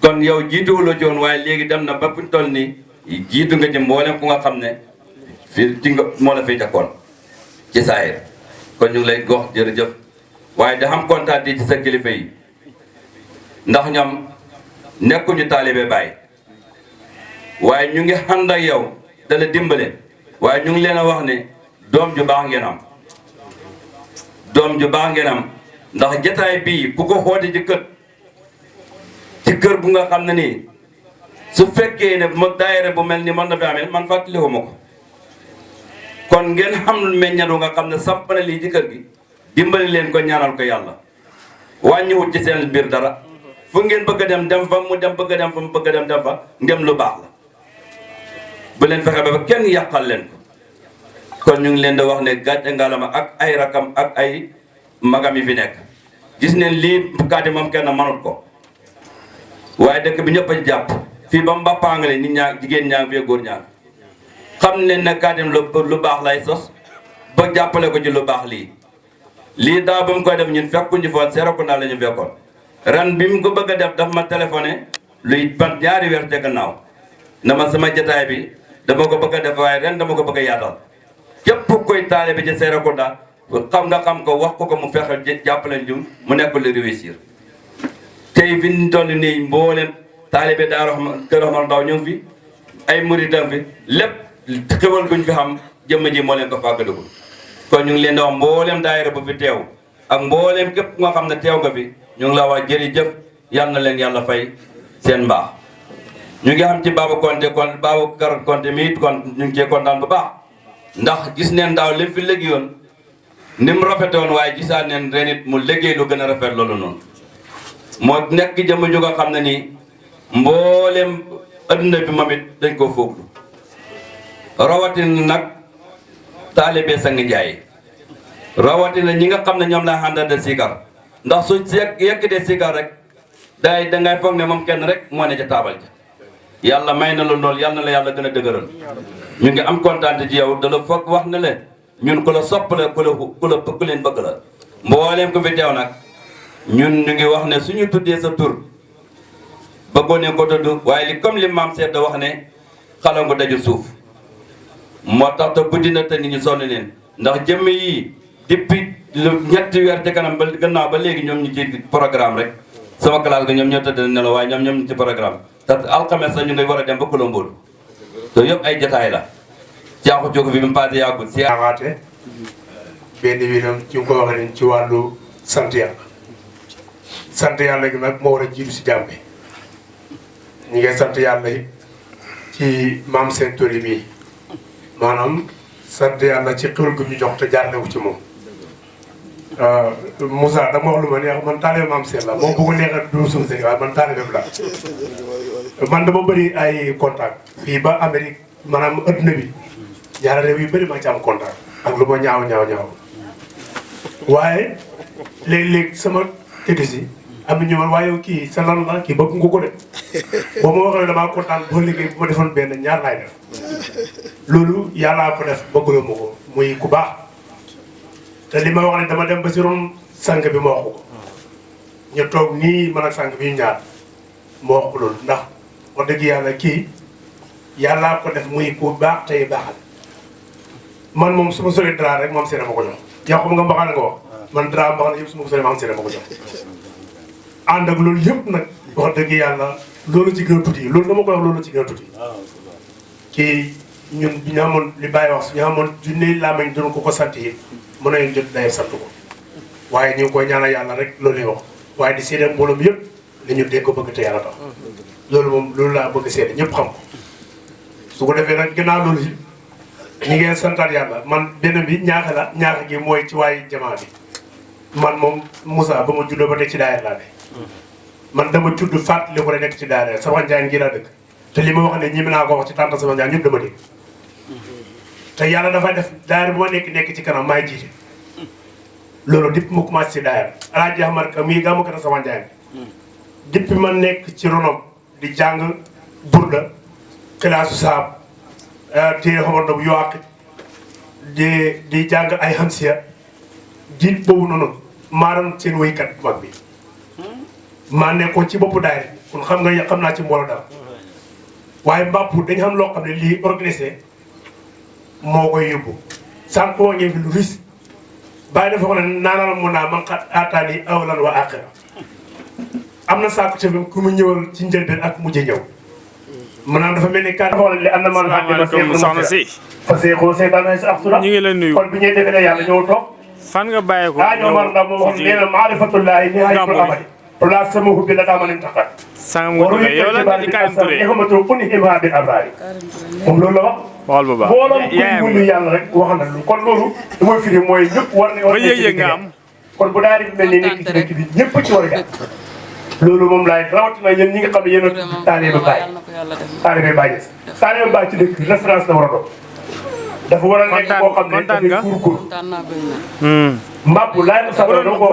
kon yow jiituwuloo ci woon waaye léegi dem na ba fu toll nii jiitu nga ci mboolem ku nga xam ne fii ci nga moo la fi jakkoon ci saayir kon ñu ngi lay gox jërëjëf waaye da xam kontaan ci sa kilifa yi ndax ñoom nekkuñu taalibe baay waaye ñu ngi ànd ak yow da la dimbale waaye ñu ngi leen a wax ne doom ju baax ngeen am doom ju baax ngeen am ndax jataay bii ku ko xoote ci kër bu nga xam ne nii su fekkee ne ma daayira bu mel ni man na fi amee man fàttaliku ma ko kon ngeen xam meññatu nga xam ne samp na lii ci kër gi dimbali leen ko ñaanal ko yàlla wàññiwut ci seen biir dara fu ngeen bëgg a dem fa mu dem bëgg a dem fa mu bëgg a dem fa ndem lu baax la bu leen fexe ba kenn yàqal leen ko kon ñu ngi leen di wax ne gàcce ngalama ak ay rakam ak ay magam yi fi nekk gis neen lii kàddu moom kenn manut ko waaye dëkk bi ñëpp a jàpp fii ba mbappaangale nit ñaa jigéen ñaa ngi fi góor ñaa xam ne ne kàddim lu baax lay sos ba jàppale ko ci lu baax lii daaw ba mu koy def ñun fekkuñu foon Serekunda la ñu fekkoon ren bi mu ko bëgg a def daf ma téléphoné luy ban ñaari weer te gannaaw na ma sama jataay bi dama ko bëgg a def waaye ren dama ko bëgg a yaatal képp koy taalibe ci Serekunda xam ko wax ko mu fexe jàppale ñu mu nekk lu réussir tey fi ñu toll nii mboolem taalibe daa Kër Rahman Ndaw ñu ngi fi ay muritam fi lépp xewal guñ fi xam jëmm ji moo leen ko fàggadugul kon ñu ngi leen di wax mboolem daayira bu fi teew ak mboolem képp nga xam ne teew nga fi ñu ngi la wax jërëjëf yal na leen yàlla fay seen mbaax ñu ngi xam ci Babacar Konte mi it kon ñu ngi cee kontaan bu baax ndax gis neen daaw lim fi liggéeyoon ni mu rafetoon waaye gisaat neen ren it mu liggéey lu gën a rafet loolu noonu moo nekk jëmm ju nga xam ne nii mboolem adduna bi moom it dañ koo fooglu rawatina nag taalibe sang njaay rawatina ñi nga xam ne ñoom laa àndal de sikar ndax su yekkitee sikar rek dangay foog ne moom kenn rek moo ne ca taabal ja yàlla may na la lool yàlla na la yàlla gën a dëgëral ñu ngi am kontaan ci yow da la foog wax ne leen ñun ku la sopp la ku leen bëgg la mbooleem ko fi teew nag ñun ñu ngi wax ne suñu tuddee sa tur bëggoon ne ko tudd waaye li comme li maam seet wax ne xalangu daju suuf moo tax te buddi na te nit ñu sonn leen ndax jëmm yi depuis lu ñetti weer ci kanam ba gannaaw ba léegi ñoom ñu ci programme rek sama classe ga ñoom ñoo tëdd ne la waaye ñoom ci programme te alxames sax ñu ngi war a dem ba Kolombool te yëpp ay jotaay la caaxu jóg bi mu passé yàggul si amaate benn bi nam ci ko waxee ne ci wàllu sant yàlla gi nag moo war a jiitu si jàmm bi ñu ngi sant yàlla it ci maam seen tori bii maanaam sant yàlla ci xéwal gu ñu jox te jaarale wu ci moom Moussa dama wax lu ma neex man taalibe maam seen la moom bu ko neexee du suuf seen waaye man taalibe la man dama bëri ay contact fii ba Amérique maanaam adduna bi ñaari réew yu bëri ma ci am contact ak lu ma ñaaw waaye léeg-léeg sama tëdd si am na ñu ma waaye kii sa lan la kii bëgg nga ko de boo ma waxee damaa kontaan boo liggéey bu ma defoon benn ñaar laay def loolu yàllaa ko def bëggloo ma ko muy ku baax te li ma wax ne dama dem ba si ron sang bi ma wax ko ñu toog nii man ak sang bi ñu ñaar ma wax ko loolu ndax wax dëgg yàlla kii yàllaa ko def muy ku baax tey baaxal man moom su ma solee dara rek moom seede ma ko jox yow xam nga mbaxal nga wax man dara mbaxal yëpp su ma ko solee maam seede ma ko jox ànd ak loolu yëpp nag wax dëgg yàlla loolu ci gën a tuuti loolu dama koy wax loolu ci gën a tuuti kii ñun bi ñu amoon li Baye wax su ñu amoon junne làmmiñ doon ko sant yi mën nañu jot day sant ko waaye ñu ngi koy ñaanal yàlla rek loolu lay wax waaye di seede mbooloom yëpp ne ñu dégg ko bëgg te yàlla tax loolu moom loolu laa bëgg seede ñëpp xam ko su ko defee nag gannaaw loolu si ñi ngeen santaat yàlla man benn bi ñaax gi mooy ci waaye jamaa bi man moom Moussa ba ma juddoo ba teg ci daayira laa ne man dama tudd fàttali ko rek nekk ci daayira sama njàng gi laa dëkk te li ma wax ne ñi naa ko wax ci tànta sama njàng ñëpp dama dégg te yàlla dafa def daayira bu ma nekk ci kanam maay jiite loolu dipp mu commencé ci daayira Alaaji Ahmad Ka muy gàmmu kata sama njàng depuis ma nekk ci ronom di jàng burda xilaasu saab téere xamar na bu yoaq di jàng ay hamsiya diit boobu noonu maa doon seen waykat bu mag bi maa nekkoon ci boppu daayira kon xam naa ci mbooloo dara waaye mbàpp dañu xam loo xam ne lii organisé moo koy yóbbu sànq woo ngeen fi lu ris bàyyi dafa ko ne naanal mun naa man xat aataani awlan wa aaxira am na sànq tamit ku mu ñëwal ci njëlbeen ak mujj ñëw maanaam dafa mel ni kaa dafa wala li am na man salaamaaleykum soxna si parce que xoo seetaan nañ si ak sura ñu ngi lay nuyu kon bi ñuy defee ne yàlla ñëw toog fan nga bàyyi ko ñoo mar nga moo wax nee na maarifatullahi nihayatul amali la samahu bi la daamanin taxat sangam nga tuddee yow la di Karim Touré xamatu uni hima bil abrari moom loolu la wax xool bu baax booloom kuy wulu yàlla rek wax na lu kon loolu li mooy firi mooy ñëpp war ne ba yëg-yëg nga am kon bu daal di mel ni nekk ci dëkk bi ñëpp ci war a jàpp loolu moom laay rawatina yéen ñi nga xam ne yéen a taalibe Baay taalibe Baay taalibe Baay ci dëkk bi référence la war a doon dafa war a nekk boo xam ne dafay góorgóorlu mbàpp laay mu sax doo ko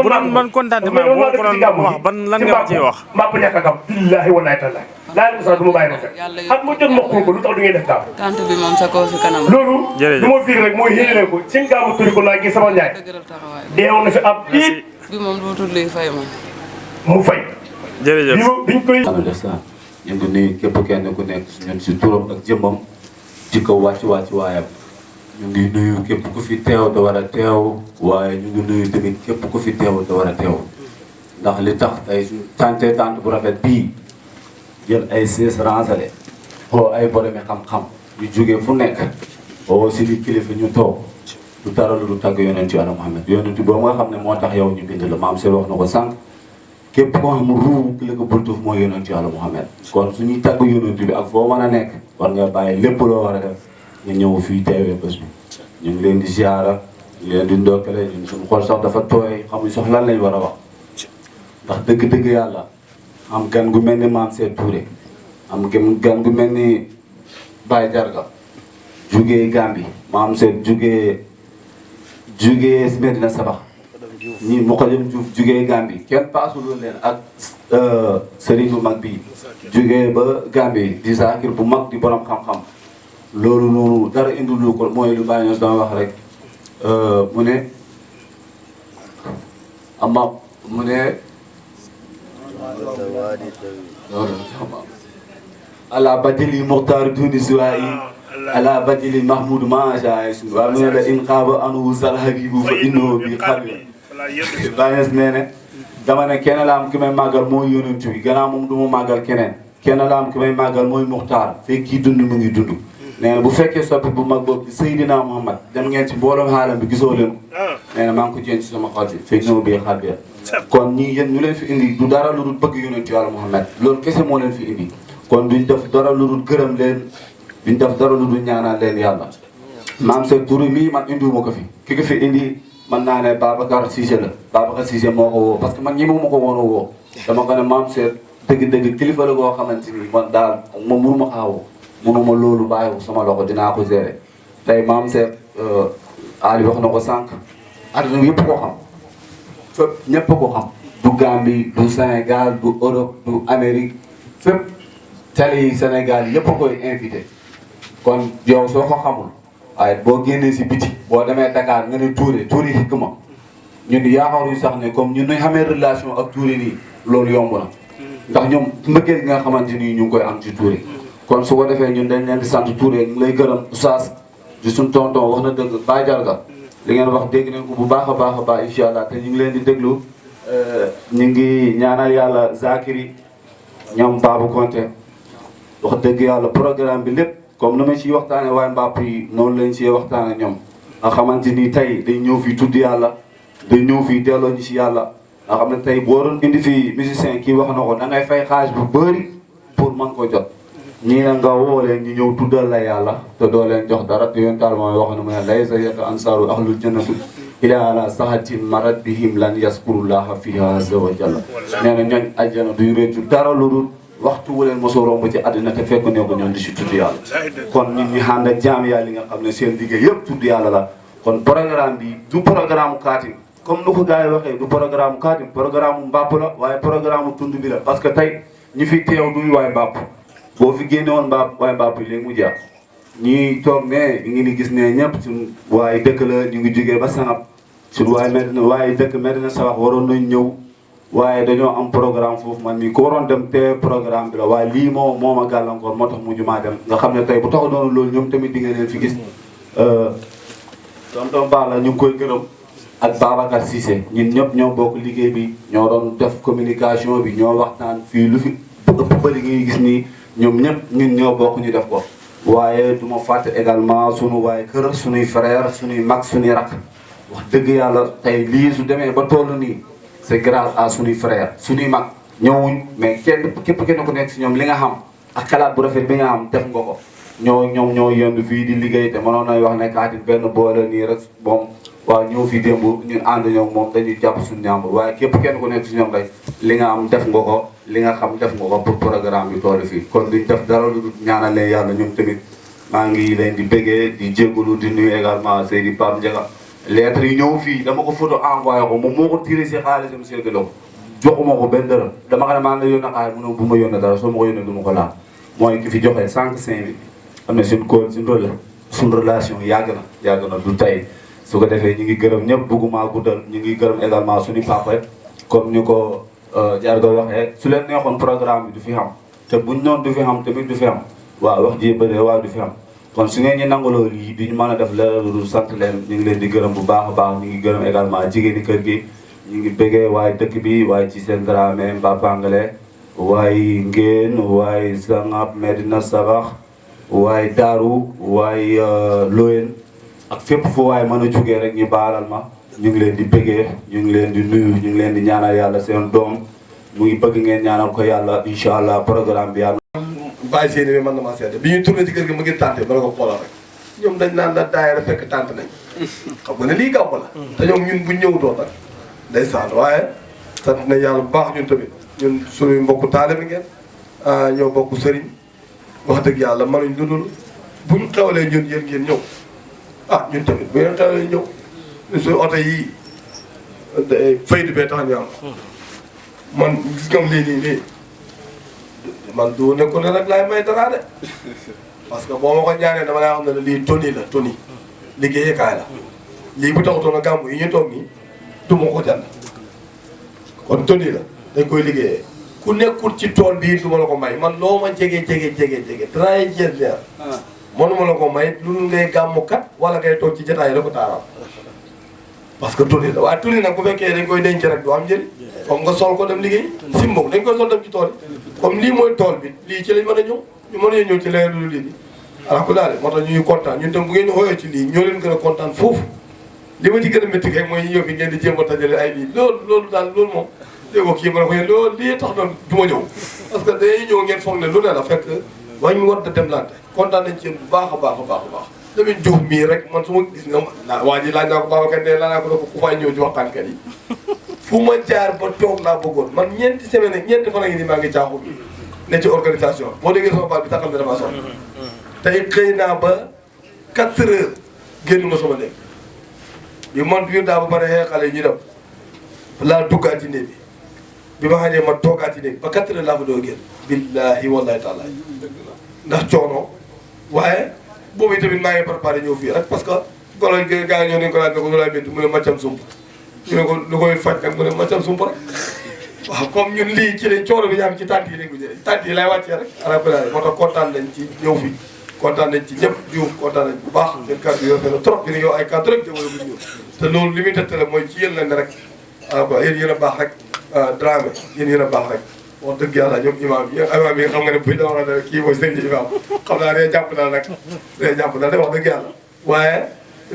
bu doon man contentement boo ko doon wax ban lan nga ma ciy wax mbàpp ñàkk a gam billaahi wallaahi tallaahi laay mu sax du ma bàyyi ma fekk xam nga jot mokk ko lu tax du ngeen def gaaw tant bi moom sa kaw si kanam loolu lu ma fiir rek mooy yéene ko seen gaamu turi ko laa gis sama njaay deewoon na fi ab biit bi moom dootul luy fay moom mu fay jërëjëf biñ koy ñu ngi nuyu képp kenn ku nekk ñun si turam ak jëmmam ci kaw wàcc waayam ñu ngi nuyu képp ku fi teew te war a teew waaye ñu ngi nuyu tamit képp ku fi teew te war a teew ndax li tax tey suñu tante bu rafet bii jël ay siis ransale oo ay boromi xam-xam yu jógee fu nekk oo si li kilifa ñu toog du dara lu du tagg yonent Yàlla Muhammad yonent boobu nga xam ne moo tax yow ñu bind la maam Seydou wax na ko sànq képp koo xam ruu ki la ko bultuuf mooy yonent Yàlla Muhammad kon suñuy tagg yonent bi ak foo mën a nekk war nga bàyyi lépp loo war a def nga ñëw fii teewee bés bi ñu ngi leen di ziara ñu leen di ndokkale ñun suñu xol sax dafa tooy xamuñ sax lan lañ war a wax ndax dëgg-dëgg yàlla am gan gu mel ni maam Seydou Touré am gan gu mel ni Baye Jarga jugee Gambi maam Seydou jugee Medina Sabax ñii Mokadem Diouf jugee Gambi kenn paasuloo leen ak sëriñ bu mag bi jugee ba Gambi di zakir bu mag di borom xam-xam loolu noonu dara indilu ko mooy lu bàyyi ñoo doon wax rek mu ne ama mu ne ala badili muxtaar duni siwaayi ala badili mahmoud maja su waaw mu ne la in xaaba anu sal habibu fa innahu bi xabi bàyyi nee ne dama ne kenn la am ki may màggal mooy yonent bi gannaaw moom du ma màggal keneen kenn la am ki may màggal mooy muxtaar fekk kii dund mu ngi dund nee na bu fekkee soppi bu mag boobu Seydina Muhammad dem ngeen ci mbooloom xaalam bi gisoo leen ko nee na maa ngi ko jën ci sama xol bi fekk ñëw bii xaar bi kon ñii yéen ñu leen fi indi du dara lu dul bëgg yonent Yàlla Muhammad loolu kese moo leen fi indi kon duñ def dara lu dul gërëm leen duñ def dara lu dul ñaanal leen yàlla maam Seydou Touré mii man indiwuma ko fi ki ko fi indi man naa ne Babacar Cissé la Babacar Cissé moo ko woo parce que man ñi ma ko woon a woo dama ko ne maam Seydou dëgg-dëgg kilifa la boo xamante ni man daal moom mënu ma xaawoo mënuma loolu bàyyiwu sama loxo dinaa ko gérer tey maam Seydou Ali wax na ko sànq àdduna yëpp ko xam fépp ñëpp ko xam du Gambie du Sénégal du Europe du Amérique fépp télé yi Sénégal yëpp koy invité kon yow soo ko xamul waaye boo génnee si biti boo demee Dakar nga ne Touré Hikma ñun yaakaaruñu sax ne comme ñun ñu xamee relation ak Touré nii loolu yomb na ndax ñoom mbëggeel gi nga xamante ni ñu ngi koy am ci Touré kon su ko defee ñun dañ leen di sant Touré ñu lay gërëm Oustaz di suñu tonton wax na dëgg Baye Jarga li ngeen wax dégg nañ ko bu baax a baax incha allah te ñu ngi leen di déglu ñu ngi ñaanal yàlla Zakiri ñoom Babou Konté wax dëgg yàlla programme bi lépp comme ni ma ciy waxtaanee waaye mbàpp yi noonu lañ ciy waxtaanee ñoom nga xamante ni tey dañ ñëw fii tudd yàlla dañ ñëw fii delloo ñu si yàlla nga xam ne tey boo doon indi fii musicien kii wax na ko da ngay fay xaalis bu bëri pour mën ko jot ñii na nga woo leen ñu ñëw tuddal la yàlla te doo leen jox dara te yoon taal mooy wax ne mu ne laysa yata ansaaru ahlul jannati ila ala sahatin marat bihim lan yaskurullaha fiha azza wa jalla nee na ñooñ ajjana duy réccu dara lu dul waxtu wu leen mosoo romb ci àddina te fekk ne ko ñoom di si tudd yàlla kon nit ñi ànd ak jaam yàlla li nga xam ne seen liggéey yëpp tudd yàlla la kon programme bi du programme kaati comme nu ko gars yi waxee du programme Khadim programme Mbàpp la waaye programme tund bi la parce que tey ñi fi teew duñu waay Mbàpp boo fi génne woon Mbàpp waay Mbàpp léegi mu jeex ñi toog ne ñu ngi ni gis ne ñëpp suñu waaye dëkk la ñu ngi jógee ba Sangab suñu waaye Medina waaye dëkk Medina Sabax waroon nañ ñëw waaye dañoo am programme foofu man mi ko waroon dem te programme bi la waaye lii moo ma gàllankoor moo tax mujj maa dem nga xam ne tey bu tax doonu loolu ñoom tamit di nga leen fi gis tonton Ba la ñu ngi koy gërëm ak Babacar Cissé ñun ñëpp ñoo bokk liggéey bi ñoo doon def communication bi ñoo waxtaan fii lu fi ëpp ba li ngay gis nii ñoom ñëpp ñun ñoo bokk ñu def ko waaye du ma fàtte également sunu waaye kër sunuy frère sunuy mag sunuy rak wax dëgg yàlla tey lii su demee ba toll nii c'est grâce à sunuy frère sunuy mag ñëwuñ mais képp kenn ku nekk si ñoom li nga xam ak xalaat bu rafet bi nga xam def nga ko ñoom ñoo yendu fii di liggéey te mënoon nay wax ne Khadim benn boole nii rek moom waaw ñëw fi démb ñun ànd ñoom moom dañuy jàpp suñu ñàmbur waaye képp kenn ku nekk si ñoom rek li nga am def nga ko li nga xam def nga ko pour programme bi toll fii kon duñ def dara lu ñaanal leen yàlla ñoom tamit maa ngi leen di bëggee di jégalu di nuyu également Seydi Pape Ndiaga lettre yi ñëw fii dama ko photo envoyé ko moom moo ko tiré si xaalisam séddale ko joxuma ko benn dërëm dama xam ne maa ngi la yónnee xaalis mu ne bu ma yónnee dara soo ma ko yónnee du ma ko laal mooy ki fi joxee 5 bi am na suñ relation yàgg na du tey su ko defee ñu ngi gërëm ñëpp bëgguma guddal ñu ngi gërëm également suñu papa comme ñu ko Jargo waxee su leen neexoon programme bi du fi xam te buñ noonu du fi xam tamit du fi xam waaw wax ji bëree waaw du fi xam kon su ngeen ñu nanguloo lii duñu mën a def leer lu sant leen ñu ngi leen di gërëm bu baax a baax ñu ngi gërëm également jigéeni kër gi ñu ngi bëggee waaye dëkk bi waaye ci seen Dramé Mbapangale waaye Ngeen waaye Sangab Medina Sabax waaye Daaru waaye Loyen ak fépp fu waaye mën a jógee rek ñu baalal ma ñu ngi leen di bëggee ñu ngi leen di nuyu ñu ngi leen di ñaanal yàlla seen doom mu ngi bëgg ngeen ñaanal ko yàlla incha allah programme bi yàlla. bàyyi seen i man na maa seede bi ñuy tourné ci kër gi mu ngi tànte ba la ko xoolal rek ñoom dañ naan la daayira fekk tànt nañ xam nga ne lii gàmm la te ñoom ñun buñ ñëwutoon nag day sant waaye sant nañ yàlla bu baax ñun tamit ñun suñuy mbokku taalibe ngeen ñoo bokk sëriñ wax dëgg yàlla mënuñ lu dul buñ xewlee ñun yéen ngeen ñëw ñun tamit bu ngeen xewlee ñëw ñun suñu oto yii faydu bee tax ñu am man gis nga lii nii man du nekkul ne rek laay may dara de parce que boo ma ko ñaanee dama lay wax ne lii toni la toni liggéeyukaay la lii bu taxutoon a gàmmu yi ñu toog nii du ma ko jënd kon toni la dañ koy liggéeyee ku nekkul ci tool bii du ma la ko may man loo ma jege daraay jeex leer mënuma la ko may lu ngay gàmmu kat wala ngay toog ci jotaay la ko taaral parce que toni la waaye toni nag bu fekkee dañ koy denc rek du am njëriñ comme nga sol ko dem liggéey simbo dañ koy sol dem ci tool yi comme lii mooy tool bi lii ci lañ mën a ñëw ñu mën a ñëw ci leneen lu lii bi alors que daal moo tax ñuy kontaan ñun tam bu ngeen ñu xooyoo ci lii ñoo leen gën a kontaan foofu li ma ci gën a métti rek mooy ñëw fi ngeen di jéem a tajale ay lii loolu daal loolu moom déggoo kii ma ne ko yéen loolu lii tax doon du ma ñëw parce que day ñëw ngeen foog ne lu ne la fekk wañ war da dem lante kontaan nañ ci bu baax a baax a baax a baax Lamine Diouf mii rek man su ma gis nga ma waa ji laaj naa ko Babacar ne laa naa ko ku fay ñëw ci waxtaankat yi fu ma jaar ba toog laa bëggoon man ñeenti semaine ñeenti fan a ngi nii maa ngi caaxu bi ne ci organisation boo déggee sama baat bi taxal ne damaa sonn tey xëy naa ba 4 heures génn ma sama nekk bi man biir daa ba pare xale yi ñu dem laa duggaat ci néeg bi ma xamee ma toogaat ci néeg ba 4 heures laa fa doo génn billahi wallahi taala ndax coono waaye boobu tamit maa ngi préparé ñëw fii rek parce que golo gaa ñëw nañ ko laaj ne ko lu lay métti mu ne maccam sump ñu ne ko lu koy faj nag mu ne maccam sump rek waaw comme ñun lii ci lañ coono bi ñu am ci tànt yi lañ ko jëlee tànt yi lay wàccee rek alhamdulilah moo tax kontaan nañ ci ñëw fi kontaan nañ ci ñëpp Diouf kontaan nañ bu baax seen kàddu yi rafet na trop dina yow ay kàddu rek jëmale bu ñu te loolu li muy tegtale mooy ci yéen la ne rek yéen yéen a baax rek Dramé yéen a baax rek wax dëgg yàlla ñoom imam yi xam nga ne buy dama wax kii mooy sëñ imam xam naa day jàpp daal rek day jàpp daal de wax dëgg yàlla waaye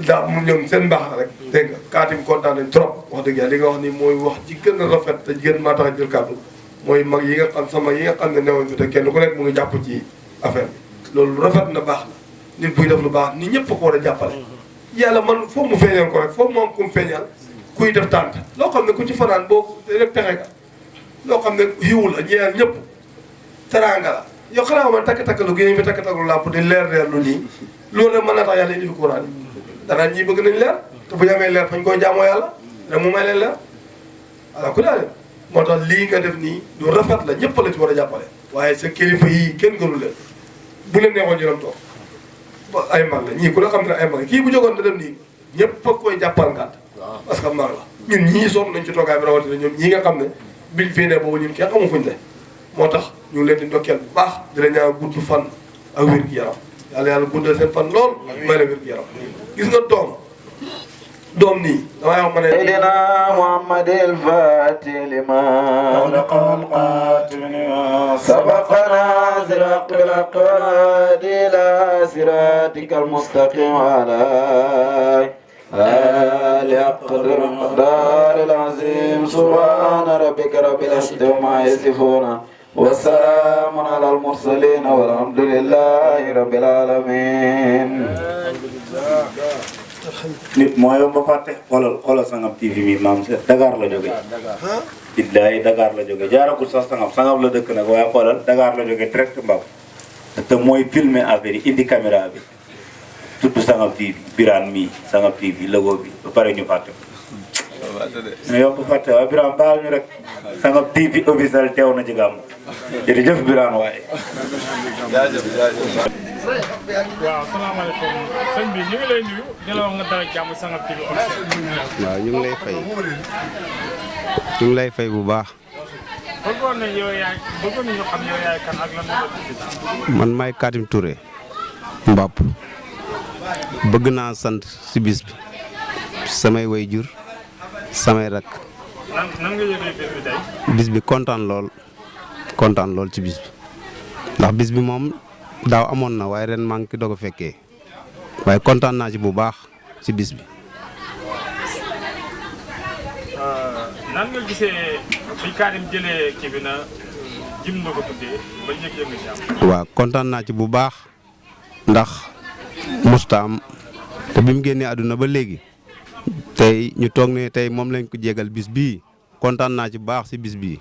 daa mu ñoom seen mbaax la rek dégg nga Khadim kontaan nañ trop wax dëgg yàlla li nga wax ni mooy wax ci gën a rafet te gën maa tax a jël kàddu mooy mag yi nga xam sama yi nga xam ne newoon fi te kenn ku nekk mu ngi jàpp ci affaire bi loolu rafet na baax na nit buy def lu baax nit ñëpp ko war a jàppale yàlla man foofu mu feeñal ko rek foofu moom ku mu feeñal kuy def tànt loo xam ne ku ci fanaan boo rek pexe ka loo xam ne xiiwu la ñeel ñëpp teraanga la yow xanaa ma takk-takkalu gi fi takk-takkalu làmp di leer lu nii loolu rek mën na tax yàlla indi fi courant yi dara ñii bëgg nañ leer te bu ñu amee leer fañ koy jaamoo yàlla rek mu may leen la voilà ku daal moo tax lii nga def nii du rafet la ñëpp la ci war a jàppale waaye sa kilifa yii kenn gënu leen bu leen neexoon ñu doon toog ba ay mag la ñii ku la xam ne ay mag kii bu jógoon da dem nii ñëpp a koy jàppal ngàtt parce que mag la ñun ñii sonn nañ ci toogaay bi rawatina ñoom ñii nga xam ne biñ fii ne boobu ñun kenn xamu fuñ ne moo tax ñu ngi leen di ndokkeel bu baax di la ñaan gudd fan ak wér gi yaram yàlla guddal seen fan lool may la wér gi yaram gis nga doom nii damay wax ma ne Seydina Muhammad al-Fatih lima ughliqa al-khatim lima sabaqana siraq bil-haqq wal-hadi ila siratika al-mustaqim wa ala آل قدر مقدار العظيم سبحان ربك رب العزة عما يصفون وسلام على المرسلين والحمد لله رب العالمين. nit moo yomb ba fàtte xoolal Sangam TV mi maam Dakar la jóge billaay Dakar la jóge jaaragul sax Sangam la dëkk nag waaye xoolal Dakar la jóge direct Mbao te mooy filmer affaire yi indi caméra bi tudd Sangam TV Birane mii Sangam TV logo bi ba pare ñu fàtte ñu yomb fàtte waaye Birane baal ñu rek Sangam TV officiel teew na ci gàmm jërëjëf Birane waaye waaw salaamaaleykum sëñ bi ñu ngi lay nuyu di la wax nga dalal jàmm Sangam TV waaw ñu ngi lay fay bu baax. bëggoon nañu xam yow yaay kan ak lan la man maay Katim Touré Mbap bëgg naa sant si bis bi samay waajur samay rak nan nga yëgee bis bi tey bis bi kontaan lool ci bis bi ndax bis bi moom daaw amoon na waaye ren maa ngi doog a fekkee waaye kontaan naa ci bu baax ci bis bi. nan nga gisee bi Katim jëlee kii bi na jim na ko tuddee ba yëg-yëg nga ci am. waaw kontaan naa ci bu baax ndax mustaam te bi mu génnee àdduna ba léegi tey ñu toog ne tey moom lañ ko jégal bis bii kontaan naa ci bu baax ci bis bii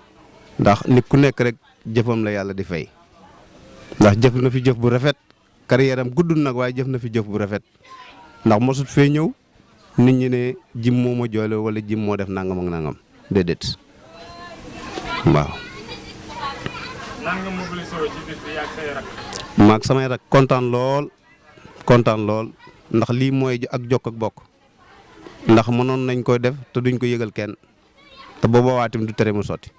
ndax nit ku nekk rek jëfam la yàlla di fay. ndax jëf na fi jëf bu rafet carrière am guddul nag waaye jëf na fi jëf bu rafet ndax mosut fee ñëw nit ñi ne jim moo ma joole wala jim moo def nangam ak nangam déedéet waaw. nan nga mobilisé ci bis bi ak say rak. maag samay rak kontaan lool ndax lii mooy ak jokk ak bokk ndax mënoon nañ koy def te duñ ko yëgal kenn te booba waatim du tere mu sotti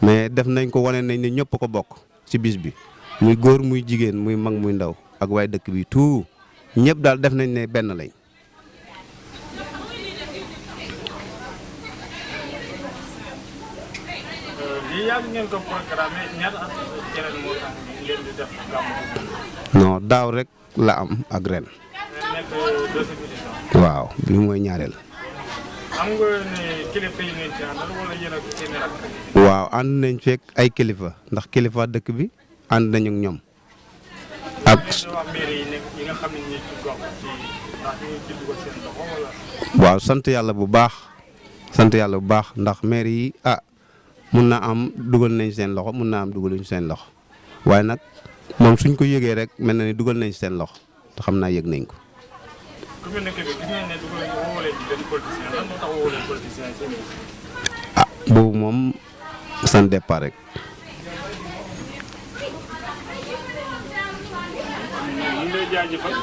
mais def nañ ko wane nañ ne ñëpp ko bokk ci bis bi. muy góor muy jigéen muy mag muy ndaw ak waay dëkk bi tout ñëpp daal def nañ ne benn lañ. lii yàgg ngeen ko programmé ñaata at jërën moo tax ngeen di def gàmmu. non daaw rek la am ak ren. nekk deuxième édition. waaw bi mooy ñaareel. am nga ne kilifa yi ngeen ci àndal wala yéen ak seen rak. waaw ànd nañ fekk ay kilifa ndax kilifa dëkk bi. ànd nañu ak ñoom ak waaw sant yàlla bu baax ndax maire yi mun na am dugal nañ seen loxo mun na am dugaluñ seen loxo waaye nag moom suñ ko yëgee rek mel na ni dugal nañ seen loxo te xam naa yëg nañ ko. boobu moom san départ rek. jaajëfal